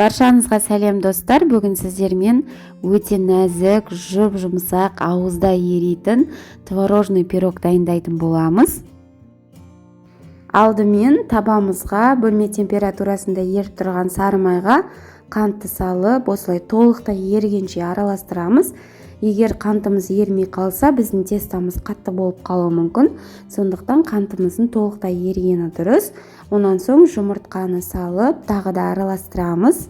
Баршаңызға сәлем, достар! Бүгін сіздермен өте нәзік, жұп-жұмсақ, ауызда еритін творожный пирог дайындайтын боламыз. Алдымен табамызға бөлме температурасында еріп тұрған сары майға қантты салып, осылай толықтай ерігенше араластырамыз. Егер қантымыз ерімей қалса, біздің тестамыз қатты болып қалуы мүмкін. Сондықтан қантымыздың толықтай ерігені дұрыс. Онан соң жұмыртқаны салып, тағы да араластырамыз.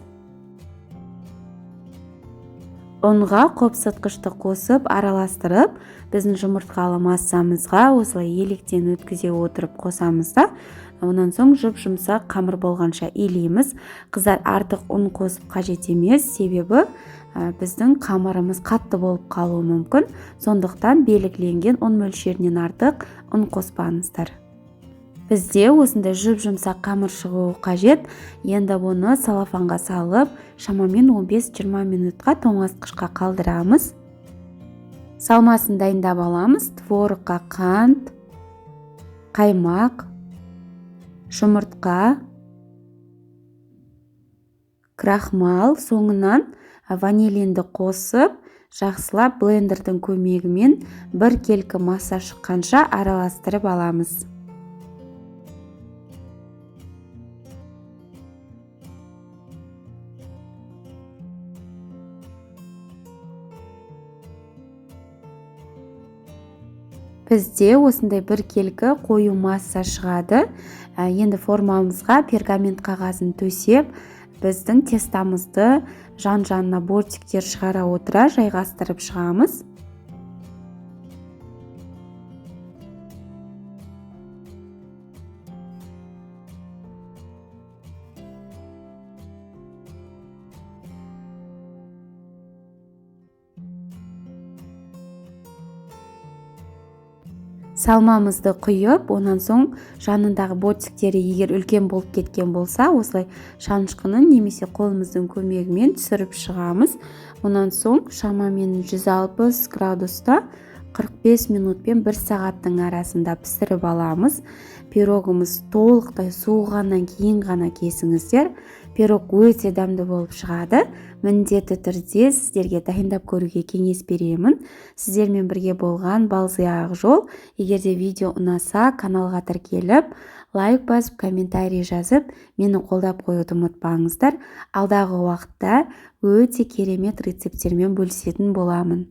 Ұнға қопсытқышты қосып, араластырып, біздің жұмыртқалы массамызға осылай електен өткізе отырып қосамыз да, онан соң жұп-жұмсақ қамыр болғанша илейміз. Қыздар, артық ұн қосып қажет емес, себебі біздің қамырымыз қатты болып қалуы мүмкін. Сондықтан белгіленген ұн мөлшерінен артық ұн қоспаңыздар. Бізде осындай жұп-жұмсақ қамыр шығуы қажет. Енді бұны салафанға салып, шамамен 15-20 минутқа тоңазытқышқа қалдырамыз. Салмасын дайындап аламыз. Творогқа қант, қаймақ, жұмыртқа, крахмал, соңынан ванилинді қосып, жақсылап блендердің көмегімен бір келкі масса шыққанша араластырып аламыз. Бізде осындай бір келкі қою масса шығады. Енді формамызға пергамент қағазын төсеп, біздің тестамызды жан-жанына бортиктер шығара отыра жайғастырып шығамыз. Салмамызды құйып, онан соң жанындағы бортиктері егер үлкен болып кеткен болса, осылай шанышқының немесе қолымыздың көмегімен түсіріп шығамыз. Онан соң шамамен 160 градуста 45 минут пен 1 сағаттың арасында пісіріп аламыз. Пирогымыз толықтай суығаннан кейін ғана кесіңіздер. Пирог өте дәмді болып шығады. Міндетті түрде сіздерге дайындап көруге кеңес беремін. Сіздермен бірге болған Балзия Ақжол. Егер де видео ұнаса, каналға тіркеліп, лайк басып, комментарий жазып, мені қолдап қоюды ұмытпаңыздар. Алдағы уақытта өте керемет рецепттермен бөлісетін боламын.